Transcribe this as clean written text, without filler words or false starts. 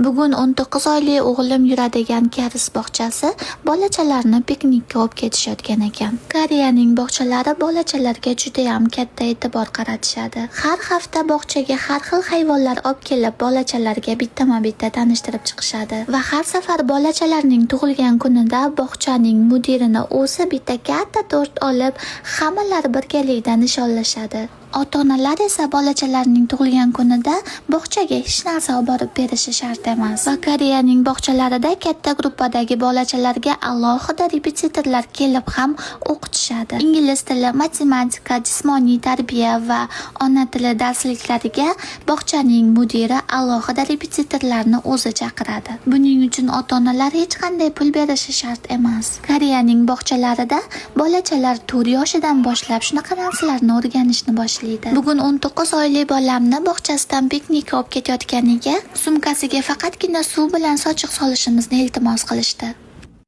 Bugun 19 oyli o'g'lim yuradigan koreys bog'chasi bolachalarni piknikka olib ketishayotgan ekan. Koreyaning bog'chalari bolachalarga judayam katta e'tibor qaratishadi. Har hafta bog'chaga har xil hayvonlar olib kelib, bolachalarga bittama-bitta tanishtirib chiqishadi. Va har safar bolachalarning tug'ilgan kunida bog'chaning mudirini o'zi bitta katta tort olib, hammalari birgalikda nishonlashadi. Ota-onalar esa bolachalarning tug'ilgan kunida bog'chaga hech narsa olib borib berishi shart emas. Va Koreyaning bog'chalarida katta gruppadagi bolachalarga alohida repetitorlar kelib ham o'qitishadi. Ingliz tili, matematika, jismoniy tarbiya va ona tili darsliklariga bog'chaning mudiri alohida repetitorlarni o'zi chaqiradi. Buning uchun ota-onalar hech qanday pul berishi shart emas. Koreyaning bog'chalarida bolachalar 4 yoshidan boshlab shunaqa narsalarni o'rganishni boshlaydi. Bugun 19 oyli bolamni bog'chasidan piknikka olib ketayotganiga sumkasiga faqatgina suv bilan sochiq solishimizni iltimos qilishdi.